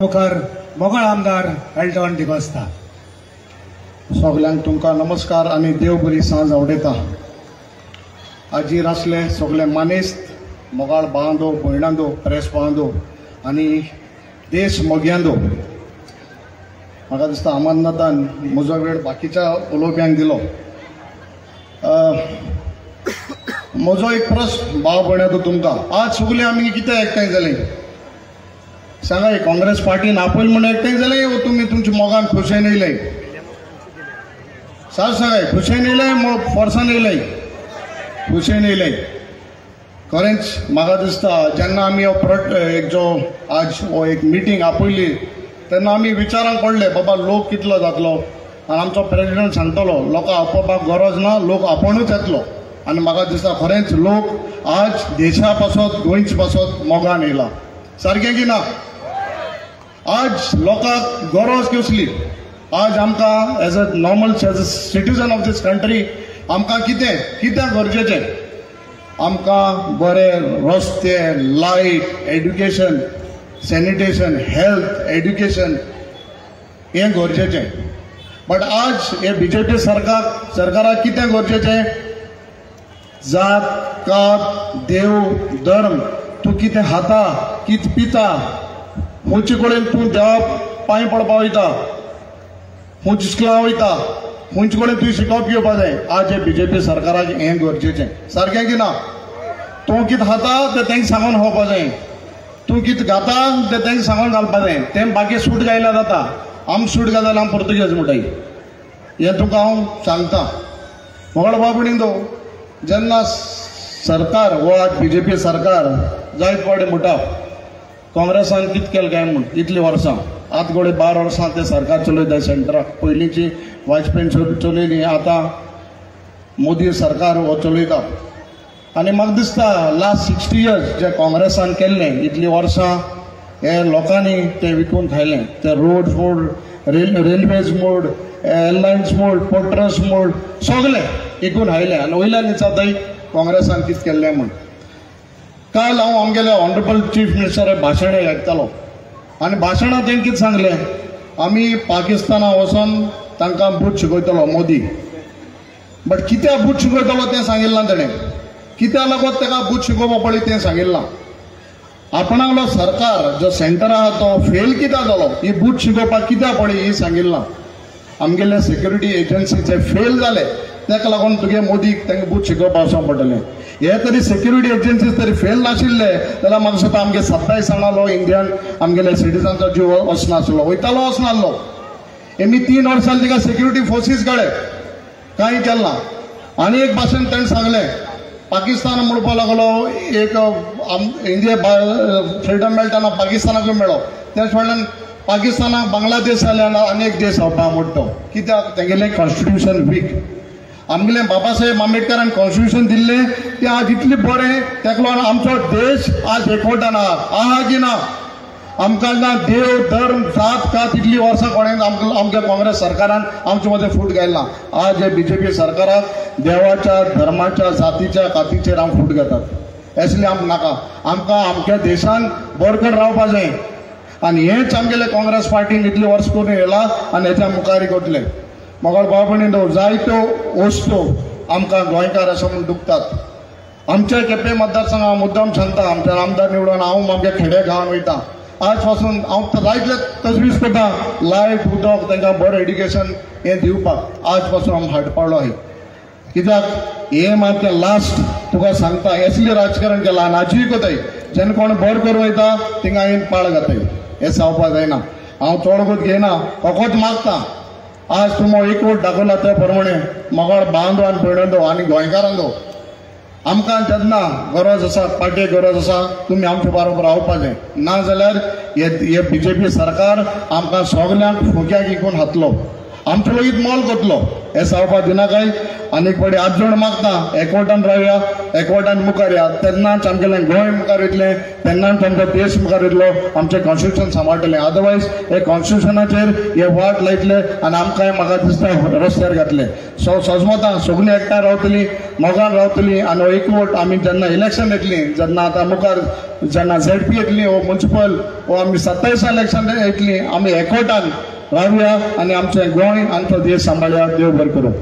मुखार मोगाळ आमदार एल्टॉन डिकोस्ता. सगल्यांक तुमकां नमस्कार आनी देव बरी सांज आवडयता. आजीर आसले सगळे मानेस्त, मोगाळ भावांदो, भयणांदो, प्रेस भावांदो आनी देश मोग्यांदो, म्हाका दिसता अमरनाथान म्हजो वेळ बाकीच्या उलोवप्यांक दिलो. म्हजो एक प्रस्न भाव भयणांदो तुमकां, आज सगळे आमी कितें एकठांय जाले सांगा? काँग्रेस पार्टीन आपयल म्हूण एकठांय जाले वो तुमी तुमच्या मोगान खोशयेन येयले? सार सांगाय, खोशयेन येयले फोर्सान येयले? खोशयेन येयले. खरेंच म्हाका दिसता जेन्ना आमी हो एक जो आज हो एक मिटींग आपयली तेन्ना आमी विचारांक पडले, बाबा लोक कितलो जातलो? आनी आमचो प्रेजिडंट सांगतलो लोकां आपोवपाक गरज ना, लोक आपोवनूच येतलो. आनी म्हाका दिसता खरेंच लोक आज देशा पासत, गोंयचे पासत मोगान येयला. सारकें की ना? आज लोकांक गरज कसली? आज आमकां as a normal as a citizen of this country आमकां कितें कितें गरजेचें? आमकां बरे रस्ते, light, education, sanitation, health, education हें गरजेचें. बट आज हे बी जे पी सरकाराक कितें गरजेचें? जात, कात, देव, धर्म, तूं कितें खाता, कितें पिता, खंयचे कडेन तूं देवा पांय पडपा वयता, खंयच्या इस्कुलां वयता, खंयचे कडेन तुवें शिकोवप घेवपा जाय. आज हे बी जे पी सरकाराक हें गरजेचें. सारकें की ना? तूं कितें खाता तें तांकां सांगून खावपा जाय, तूं कितें घाता तें तांकां सांगून घालपा जाय. तें बाकी सूट घायल्यार जाता, आम सूट घाल जाल्यार आम पुर्तुगेज म्हणटाय. हें तुका हांव सांगता. मोगाळ भाव भयणींनो, जेन्ना सरकार हो आज बी जे पी सरकार जायत फावटी म्हणटा काँग्रेसान कितें केलें काय म्हूण इतलीं वर्सां, आतां घडये 12 वर्सां तें सरकार चलयता सेंट्राक. पयलींची वाजपेयी चलयली, आतां मोदी सरकार हो चलयता. आनी म्हाका दिसता लास्ट 60 इयर्स जे काँग्रेसान केल्लें इतलीं वर्सां हे लोकांनी तें विकून खायलें. ते रोड मोड, रेल्वेज मोड, एअरलायन्स मोड, पोर्ट ट्रस्ट मोड, सगळें विकून खायलें. आनी वयल्यान विचारताय काँग्रेसान कितें केल्लें म्हूण. काल हांव आमगेले ऑनरेबल चीफ मिनिस्टर भाशण आयकतालो आनी भाशणांत तेणें कितें सांगलें, आमी पाकिस्ताना वचोन तांकां बूथ शिकयतलो मोदी. बट कित्याक बूथ शिकयतलो तें सांगिल्लें ना तेणें, कित्याक लागून ताका बूथ शिकोवपा पडली तें सांगिल्लें ना. आपणालो सरकार जो सेंटर आहा तो फेल कित्याक जालो, ही बूथ शिकोवपाक कित्याक पडली ही सांगिल्लें ना. आमगेले सेक्युरिटी एजन्सी जे फेल जाले ताका लागून तुगे मोदीक तांकां बूथ शिकोवपाक वचोंक पडटलें. हे तरी सेक्युरिटी एजन्सीज तरी फेल नाशिल्ले जाल्यार म्हाका दिसता आमगे 27 जाणांलो इंडियन आमगेले सिटीजनचो जीव वचनासलो, वयतालो वचनासलो. हेमी 3 वर्सां तिका सेक्युरिटी फोर्सीस कळे कांय केलें ना. आनी एक भाशेन ताणें सांगलें पाकिस्तान म्हणपाक लागलो, एक इंडिया फ्रिडम मेळटना पाकिस्तानाकूय मेळ्ळो, त्याच फाटल्यान पाकिस्तानाक बांगलादेश जाल्यार आनी एक देश जावपा मोडटो. कित्याक? तेगेलें कॉन्स्टिट्युशन वीक. आमगेलें बाबासाहेब आंबेडकरान कॉन्स्टिट्युशन दिल्लें तें आज इतलें बरें, ताका लागून आमचो देश आज एकवटान आहा की ना? आमकां ना देव, धर्म, जात, कात इतलीं वर्सां कोणें आमच्या काँग्रेस सरकारान आमचे मदें फूट घायला. आज हे बी जे पी सरकाराक देवाच्या, धर्माच्या, जातीच्या, कातीचेर आम फूट घेतात. असलें आमकां नाका. आमकां आमच्या देशान बरकर रावपा जाय. आनी हेंच आमगेले काँग्रेस पार्टीन इतलीं वर्सां करून येयला आनी हेच्या मुखार कोतलें. मोगाळ भाव भयणींनो, जायत्यो वस्तू आमकां गोंयकार आसा म्हूण दुखतात. आमच्या केपें मतदारसंघात मुद्दाम सांगता, आमच्या आमदार निवडून हांव आमच्या खेड्या गांवान वयता. आज पासून हांव जायतले तजवीज करता लायट, उदक, तांकां बरें एड्युकेशन हें दिवपाक. आज पासून हांव हाट पावलो आहे. कित्याक हें मात लास्ट तुका सांगता, असलें राजकारण केलां आनी आजूय कोताय जेन्ना कोण बरें करूं वयता थिंगा हांवें पाळ घाताय. हें जावपा जायना. हांव चड गोत घेयना, फकत मागता आज तुमो एकवट दाखयला त्या प्रमाणे मोगाळ बांदो आनी भयणांदो आनी गोंयकारांदो, आमकां जेन्ना गरज आसा, पार्टेक गरज आसा, तुमी आमचे बरोबर रावपा जाय. ना जाल्यार हे बी जे पी सरकार आमकां सगल्यांक फुक्याक विकून खातलो, आमचो लेगीत मोल करतलो. हे जावपा दिनाकाय. आनी एक फावटी हात जोड मागता, एकवटान रावया, एकवटान मुखार या, तेन्नाच आमगेलें गोंय मुखार वयतलें, तेन्नाच आमचो देश मुखार वयतलो, आमचें कॉन्स्टिट्युशन सांबाळटलें. अदरवायज हे कॉन्स्टिट्युशनाचेर हे वाट लायतले आनी आमकांय म्हाका दिसता रस्त्यार घातले. सो सजमतां सगळीं एकठांय रावतलीं, मोगान रावतलीं आनी हो एकवट आमी जेन्ना इलेक्शन येतलीं, जेन्ना आतां मुखार जेन्ना झेडपी येतली वो म्युनिसिपल वो आमी 27 इलेक्शन येतलीं, आमी एकवटान रावया आनी आमचें गोंय आमचो देश सांबाळया. देव बरें करूं.